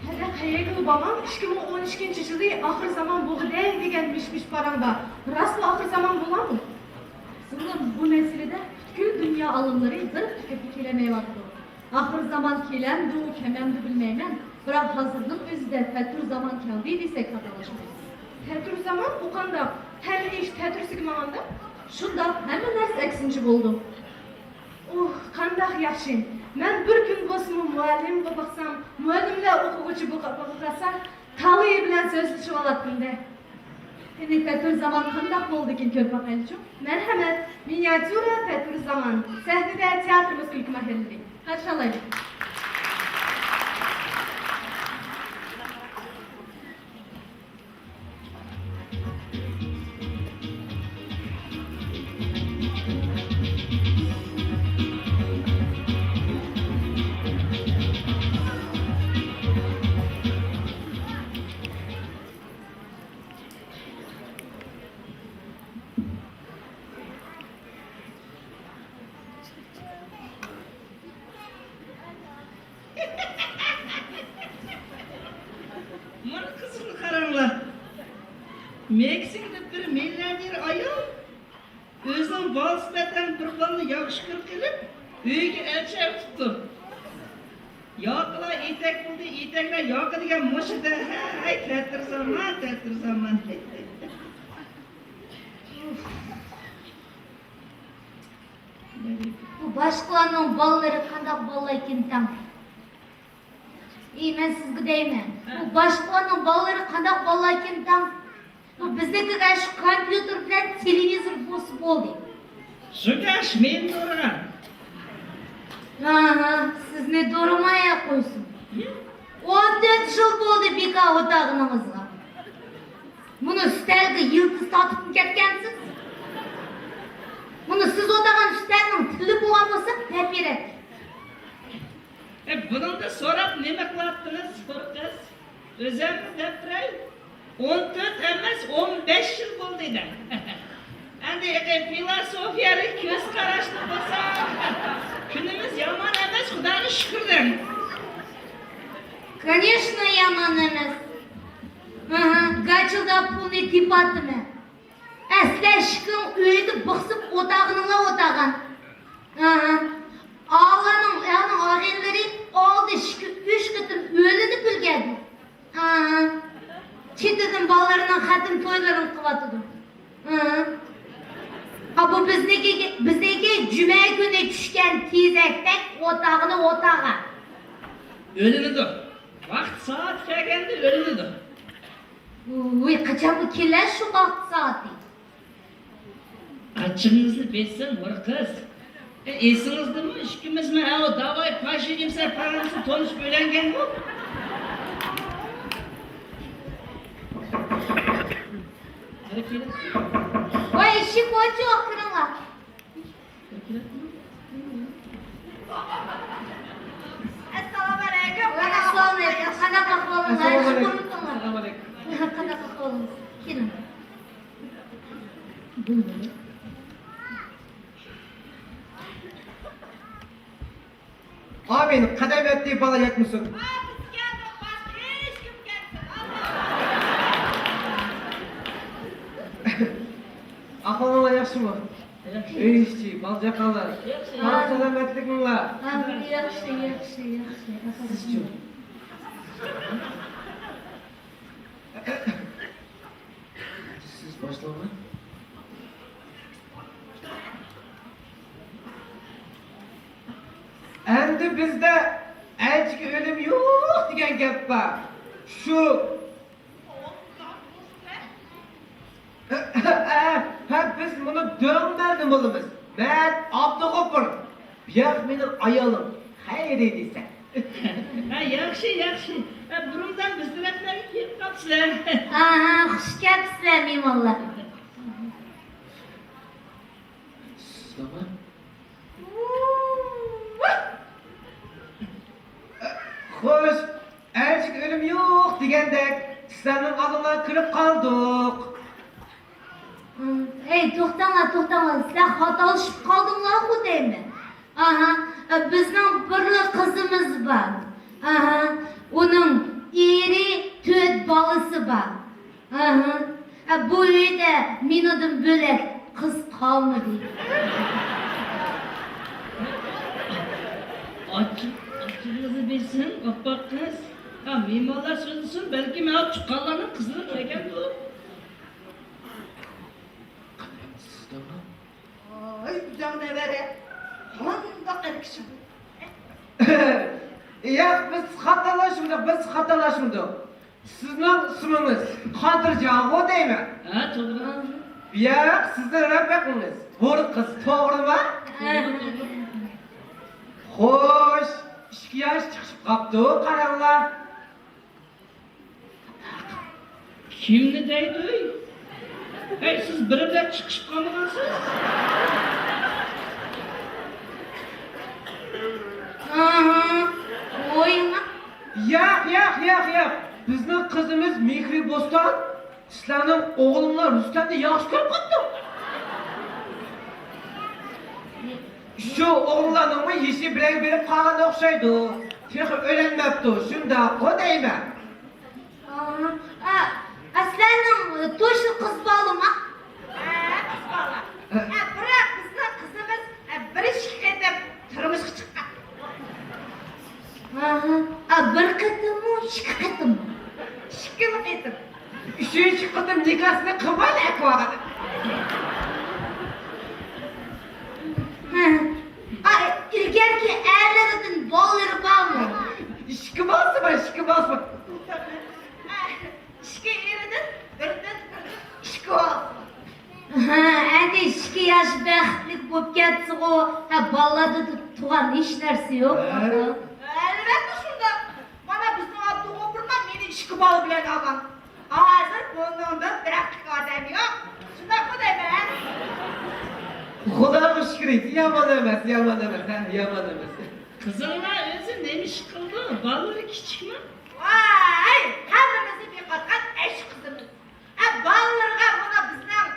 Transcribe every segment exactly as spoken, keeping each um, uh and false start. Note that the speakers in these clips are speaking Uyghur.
ھەدە قەيەرگىلا بارماڭ، ئىككى مىڭ ئون ئىككىنچى يىلى ئاخىر زامان بولغۇدەك دېگەن مىش-مىش پاراڭدا. راستلا ئاخىر زامان بولامۇ؟ زۇلۇم، بۇ مەسىلىدە پۈتكۈل دۇنيا ئالىملىرى بىر پىكىرگە كېلەلمەيۋاتىدۇ. ئاخىر زامان كېلەمدۇ، كەلمەمدۇ بىلمەيمەن، بىراق ھازىرنىڭ ئۆزىدە تەتۈر زامان كەلدى دېسەك خاتالاشمايمىز. تەتۈر زامان ئۇ قانداق؟ ھەممە ئىش تەتۈرىسىگە ماڭامدۇ؟ شۇنداق، ھەممە نەرسە ئەكسىنچە بولىدۇ. ئۇھ، قانداق ياخشى! مەن بىر كۈن بولسىمۇ مۇئەللىمگە باقسام، مۇئەللىملەر ئوقۇغۇچى بولۇپ قالسا، تالىيى بىلەن سۆزلىشىۋالاتتىمدە. قېنى، تەتۈر زامان قانداق بولىدىكىن، كۆرۈپ باقايلىچۇ؟ مەرھەمەت، مىنىياتيۇرا تەتۈر زامان. سەھنىدە تىياتىرىمىز كۈلكە ماھىرلىرى. قارشى ئالايلى. مانا قىزىقنى قاراڭلار. مېكسىكىدا بىر مىلياردېر ئايال ئۆزىنىڭ بالىسى بىلەن بىر بالىنى ياخشى كۆرۈپ قېلىپ، ئۆيىگە ئەلچى ئەۋېتىپتۇ. ياقىلا ئېتەك بولدى، ئېتەكلەر ياقا دېگەن مۇشۇ-دە. ھەي، تەتۈر زامان، تەتۈر زامان. بۇ باشقىلارنىڭ بالىلىرى قانداق بالىلار ئىكەن تاڭ؟ ئى، مەن سىزگە دەيمەن، بۇ باشقىلارنىڭ بالىلىرى قانداق بالىلار ئىكەن تاڭ؟ بۇ بىزنىڭكىگە شۇ كومپيۇتېر بىلەن تېلېۋىزور بولسا بولدى. شۇ گەش مېنى دورىغان. ھا، ھا، سىزنى دورىماي قويسۇن. ئون تۆت يىل بولدى بىكار ئولتۇرغىنىڭىزغا. مۇنۇ ئۈستەلگە يىلتىز تارتىپمۇ كەتكەنسىز؟ مۇنۇ سىز ئولتۇرغان ئۈستەلنىڭ تىلى بولغان بولسا، دەپ بېرەتتى. ئە، بۇنىڭدا سوراپ نېمە قىلاتتىڭىز، قورقاق؟ ئۆزۈممۇ دەپ بېرەي. ئون تۆت ئەمەس، ئون بەش يىل بولدى دەڭ. ئەمدى ئېقى فىلوسوفىيەلىك كۆز قاراشنى قىلساق، كۈنىمىز يامان ئەمەس، خۇداغا شۈكۈر دەڭ. كونېچنو يامان ئەمەس. ئاھا، گاچىلدا پۇلنى تېپاتتىمەن. ئەسلى ئىككىڭ ئۆيدە بىخسىپ ئولتۇرغىنىڭلار ئولتۇرغان. ئاھا. ئاغىنىڭ، ئاغىنىڭ ئاغىنىلىرى ئالدى ئىككى، ئۈچ قېتىم ئۆيلىنىپ ئۈلگەردى. ئاھا. چېتىدىن بالىلىرىنىڭ خەتىم تويلىرىنى قىلىۋاتىدۇ. ئاھا. ھا، بۇ بىزنىڭكى، بىزنىڭكى جۈمە كۈنى چۈشكەن تېزەكتەك ئولتۇرغىنى ئولتۇرغان. ئۆيلىنىدۇ. ۋاقىت سائەت كەلگەندە ئۆيلىنىدۇ. ۋۇي، قاچانمۇ كېلەر شۇ ۋاقىت سائىتى؟ ئاچچىقىڭىزنى بېسىڭ، ھور قىز. ئە، ئېسىڭىزدىمۇ؟ ئىككىمىز مەن ئەۋۇ داۋاي پاشا ئىمسە پارامسى تونۇشۇپ ئۆيلەنگەنمۇ؟ ۋاي، ئىشىك ئوچۇق، كىرىڭلار. ئەسسالامۇئەلەيكۇم. ۋەئەلەيكۇمئەسسالام. قانداق ئەھۋالىڭلار؟ ئەسسالامۇئەلەيكۇم. قانداق ئەھۋالىڭىز؟ كېلىڭ. ئامىن. قەدەم ئەتتى، بالا يەتمىسۇن. ئەھۋالىڭلار ياخشىمۇ؟ ياخشى. ئۆي ئىچى، بالا-چاقىلار. ياخشى. ساغ سالامەتلىكىڭلار. ئامىن. ياخشى، ياخشى، ياخشى. سىزچۇ؟ سىز باشلاڭلار. ئەمدى بىزدە ئەلچىگە ئۆلۈم يوق دېگەن گەپ بار. شۇ. ھە، بىز مۇنۇ دۆڭمەلدىن بولىمىز. مەن ئابدۇغوپۇر. بۇياق مېنىڭ ئايالىم. خەيرى دېسە. ھە، ياخشى، ياخشى. ھە، بۇرۇندىن بىز تەرەپلەرگە كېلىپ قاپسىلەر. ئاھا، خۇش كەپسىلەر، مېھمانلار. سىزلەرمۇ؟ خوش، ئەلچىگە ئۆلۈم يوق دېگەندەك، سىلەرنىڭ ئالدىڭلارغا كىرىپ قالدۇق. ھەي، توختاڭلار، توختاڭلار، سىلەر خاتالىشىپ قالدىڭلارغۇ دەيمەن. ئاھا، بىزنىڭ بىرلا قىزىمىز بار. ئاھا، ئۇ مېنىڭدىن بۆلەك قىز قالمىدى. ئاچچىق، ئاچچىقىڭىزنى بېسىڭ، ئاپپاق قىز. ھە، مېھمانلار سۆزلىسۇن، بەلكىم ھە تۇغقانلارنىڭ قىزلىرى كەلگەندۇ. قانداق سىزدىنمۇ؟ ۋاي، ئۆزۈڭ نەۋرە. قانداق ئەر كىشى بۇ؟ ياق، بىز خاتالاشمىدۇق، بىز خاتالاشمىدۇق. سىزنىڭ ئىسمىڭىز قادىرجانغۇ دەيمەن. ھە، توغرا. ياق، سىزنىڭ رەپىقىڭىز ھۇر قىز، توغرىمۇ؟ ھە. خوش، ئىككى ياش چىقىشىپ قاپتۇ، قاراڭلار. كىمنى دەيدۇ؟ ھەي، سىز بىرىمدەك چىقىشىپ قالمىغانسىز؟ ئاھا، ئويما. ياق، ياق، ياق، ياق. بىزنىڭ قىزىمىز مېھرى بوستان، سىلەرنىڭ ئوغلۇڭلار رۇستەمنى ياخشى كۆرۈپ قاپتۇ. شۇ ئوغۇللارنىڭمۇ يېشى بىرەر بېرىپ قالغان ئوخشايدۇ. تېخى ئۆيلەنمەپتۇ، شۇنداققۇ دەيمەن. ئا، ئا، ئا، سىلەرنىڭ توشلۇق قىز بالىما؟ ھە، قىز بالا. ھە، بىراق بىزنىڭ قىزىمىز، ھە، بىر ئىككى قېتىم تۇرمۇشقا چىققان. ئاھا، ئا، بىر قېتىممۇ، ئىككى قېتىممۇ؟ ئىككىلا قېتىم. ئۈچىنچى قېتىم نىكاسىنى قىلمايلا ئەكىۋالغان. ھە. ئا، ئىلگەركى ئەرلىرىدىن بالىلىرى بارمۇ؟ ئىككى بالىسى بار، ئىككى بالىسى بار. ئىككى ئېرىدىن بىردىن، بىردىن ئىككى بالىسى بار. ھە، ئەمدى ئىككى ياش بەختلىك بولۇپ كەتسىغۇ، ھە، بالىلاردا تۇغان ھېچ نەرسە يوق. ھە. ئەلۋەتتە شۇنداق. مانا بىزنىڭ ئابدۇغوپۇرمۇ مېنى ئىككى بالا بىلەن ئالغان. ھازىر بۇنىڭدىن بىر ھەقلىق ئادەم يوق. شۇنداقمۇ دەيمەن؟ خۇداغا شۈكرى، يامان ئەمەس، يامان ئەمەس، ھە، يامان ئەمەس. قىزىڭلار ئۆزى نېمە ئىش قىلىدۇ؟ بالىلىرى كىچىكمۇ؟ ۋاي، ھەممىمىزنى بېقىۋاتقان ئەشۇ قىزىمىز. ئە، بالىلىرىغا مانا بىزنىڭ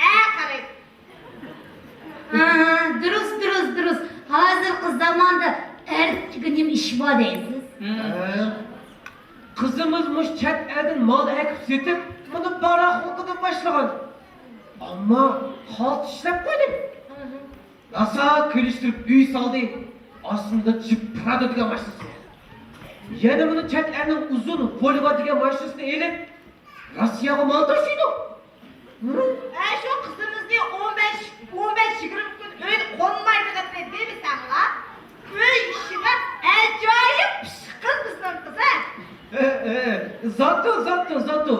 ئە قارايدۇ. ھا، دۇرۇس، دۇرۇس، دۇرۇس. ھازىرقى زاماندا ئەرلىكتىكى نېمە ئىش بار دەيسىز؟ ھە. قىزىمىز مۇشۇ چەت ئەلدىن مال ئەكىپ سېتىپ، مۇنۇ باراخوكىدىن باشلىغان. ئەمما خالتا ئىشلەپ قويدى. راسا كېلىشتۈرۈپ ئۆي سالدى. ئاستىدا جىپ پرادا دېگەن ماشىنىسى بار. يەنە مۇنۇ چەت ئەلنىڭ ئۇزۇن ۋولۋا دېگەن ماشىنىسىنى ئېلىپ، روسىيەگە مال تاشۇيدۇ. ھە؟ ئە، شۇ قىزىمىزنى ئون بەش، ئون بەش، يىگىرمە كۈن ئۆيدە قونمايدۇ دەپ دېمىسەڭلار. ئۆي ئىشىدا ئاجايىپ پىششىق قىز بىزنىڭ قىز، ھە؟ ئە، ئە، زاتو، زاتو، زاتو.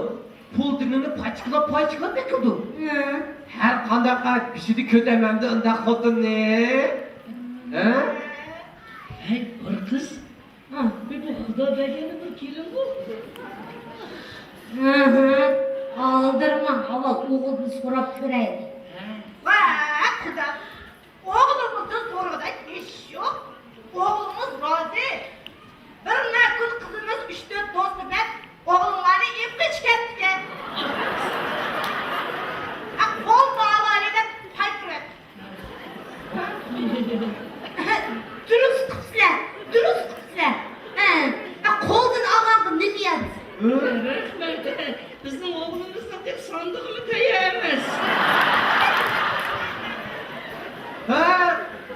پۇل دېگىنىنى پاچىقلاپ، پاچىقلاپ بېقىدۇ. ھە. ھەر قانداق بېشىدا كۆتەرمەمدۇ ئۇنداق خوتۇننى؟ ھە؟ ھەي، ھۇر قىز. ھە. بۇ، بۇ خۇدا بەرگەنلا بىر كېلىنغۇ. ھە، ھە. ئالدىرىماڭ، ئاۋۋال ئوغۇلدىن سوراپ كۆرەيلى. ھە. ۋاي، خۇدا. ئوغلىڭىزدىن سورىغۇدەك ئىش يوق. ئوغلىڭىز رازى. بىر مەزگىل قىزىمىز ئۈچ تۆت دوستى بىلەن ئوغلۇڭلارنى ئېلىپ قېچىپ كەپتىكەن. ھە، قول باغلايلى دەپ پاي كىرىۋەتتى. دۇرۇس قىپسىلەر، دۇرۇس قىپسىلەر. ھە، ھە، قولدىن ئالغانغا نېمە يەتسۇن؟ رەھمەت. بىزنىڭ ئوغلىمىزنىڭ تېخى ساندۇقىمۇ تەييار ئەمەس. ھە،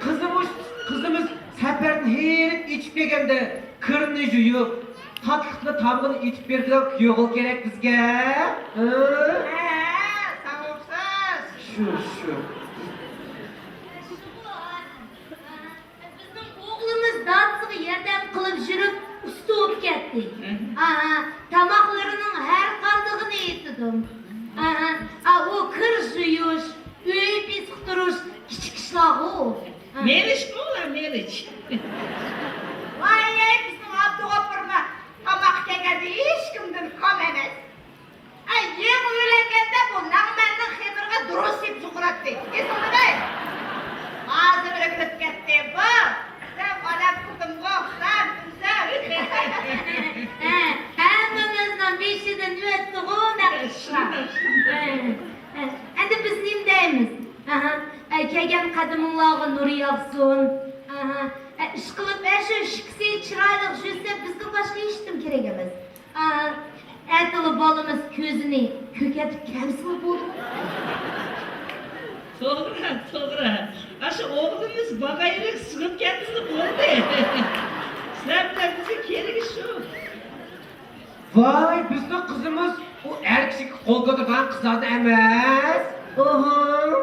قىزىمىز، قىزىمىز سەپەردىن ھېرىپ ئېچىپ كەلگەندە، كىرنى يۇيۇپ، تاتلىقنى، تامىقىنى ئېتىپ بېرىدىغان كۈيئوغۇل كېرەك بىزگە. ھە؟ ھە، ساڭا ئوخشاش. شۇ، شۇ. بىزنىڭ ئوغلىمىز دادىسىغا ياردەم قىلىپ يۈرۈپ ئۇستا بولۇپ كەتتى. ھە. ئاھا، تاماقلىرىنىڭ ھەر قاندىقىنى ئېتىدۇ. ئاھا، ئا، ئۇ كىر يۇيۇش، ئۆي بېسىقتۇرۇش، كىچىك ئىشلارغۇ. ھە. مېلىشمۇ ئۇلار، مېلىش. ۋاي، بىزنىڭ ئابدۇغاپۇرمۇ تاماققا كەلگەندە ھېچكىمدىن كام ئەمەس. ئەي، يېڭى ئۆيلەنگەندە بۇ نەغمەننىڭ خېمىرىغا دۇرۇس يەپ سۇغۇراتتى. ئېسىڭدىمۇ؟ ھازىر ئۆگىنىپ كەتتى بۇ. سەن ئادەم قىلدىمغۇ، سەن ئۆزۈڭ. ھە، ھەممىمىزنىڭ بېشىدىن ئۆتتىغۇ نەق ئىشلار. ھە، ھە، ئەمدى بىز نېمە دەيمىز؟ ئاھا، ئە، كەلگەن قەدىمىڭلارغا نۇر ياغسۇن. ئاھا، ئە، ئىشقىلىپ، ئە، شۇ ئىككىسى چىرايلىق يۈرسە، بىزگە باشقا ھېچنېمە كېرەك ئەمەس. ئاھا، ئەتىلا بالىمىز كۆزىنى كۆكەرتىپ كەلسىلا بولدى. توغرا، توغرا. ئاشۇ ئوغلىمىز باغايرەك سىڭىپ كەتسىلا بولدى. سىلەر بىلەن بىزگە كېرىكى شۇ. ۋاي، بىزنىڭ قىزىمىز ئۇ ئەر كىشىگە قول كۆتۈرىدىغان قىزلاردىن ئەمەس. ئوھو.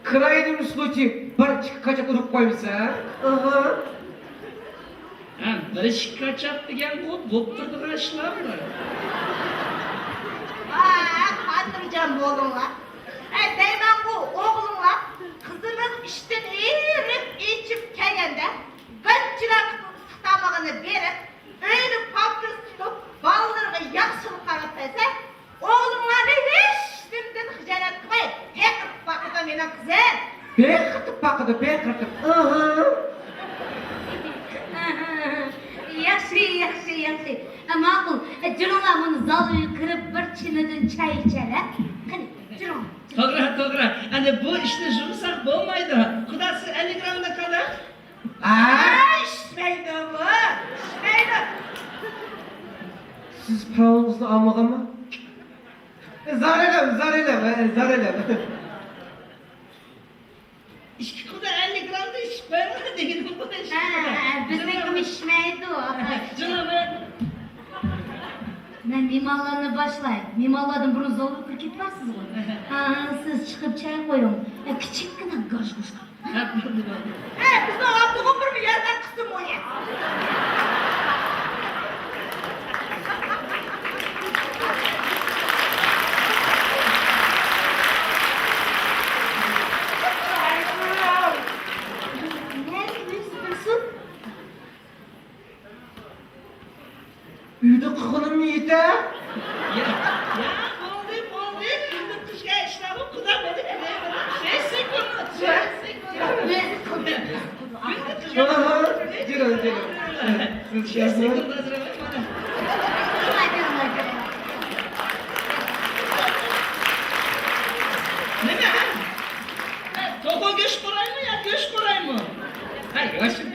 كراينىي سلۇچىي بىر ئىككى كاچات ئۇرۇپ قويمىسا. ئاھا. ھە، بىر ئىككى كاچات دېگەن بۇ بولۇپ تۇرىدىغان ئىشلارمۇ؟ ۋاي، خاتىرجەم بولۇڭلار. ئە، دەيمەنغۇ ئوغلۇڭلار، قىزىمىز ئىشتىن ئېرىپ ئېچىپ كەلگەندە بىر چىراغ تۇتامىغىنى بېرىپ، ئۆينى پاكىز تۇتۇپ، بالىلىرىغا ياخشىلىق قاراپ بەرسە، ئوغلۇڭلارنى ھېچنېمىدىن خىجالەت قىلماي، بېقىپ باقىدۇ مېنىڭ قىزىم. بېقىتىپ باقىدۇ، بېقىتىپ. ئاھا. ياخشى، ياخشى، ياخشى. ھە، ماقۇل. ھە، جۈرۈڭلار، مۇنۇ زال ئۆيگە كىرىپ، بىر چىنىدىن چاي ئىچەيلى. قېنى، جۈرۈڭلار. توغرا، توغرا. ئەنە بۇ ئىشنى يۇمساق بولمايدۇ. قۇدا، سىز ئەللىك گرامدا قالا. ئاي، ئىچمەيدۇ بۇ، ئىچمەيدۇ. سىز پىراۋىڭىزنى ئالمىغانمۇ؟ زارىلەم، زارىلەم، زارىلەم. ئىككى قۇدا ئەللىك گرامدا ئىچىپ قويۇڭلار دېگىنىم بۇ. ھە، ھە، بىزنىڭكىمۇ ئىچمەيدۇ، ئاپا. جۇمۇ. مەن مېھمانلارنى باشلاي. مېھمانلاردىن بۇرۇن زالغا كىرىپ كېتىۋالىسىزغۇ. ھە، سىز چىقىپ چاي قويۇڭ. ھە، كىچىككىنە گاژ-گۇژ. ھە، بولدى، بولدى. ھە، بىزنىڭ ئابدۇغا بىرمۇ ياردەم قىلسىمۇ يەتسۇن. ئۆيدە قىلغىنىم يېتە. يا، يا، بولدى، بولدى. كۈندە قىلغان ئىشلارغا قۇدا بولۇپ كېلەيمەن. شەي سېكۇنت، شەي سېكۇنت. ئۆزى قىلدى. كۈندە قىلغان ئاھا، جېنىم، جېنىم. سىز شەي سېكۇنت ھازىر ئەمەس مانا. نېمە؟ توخۇ گۆش قورايمۇ يا گۆش قورايمۇ؟ ھە، ياخشى.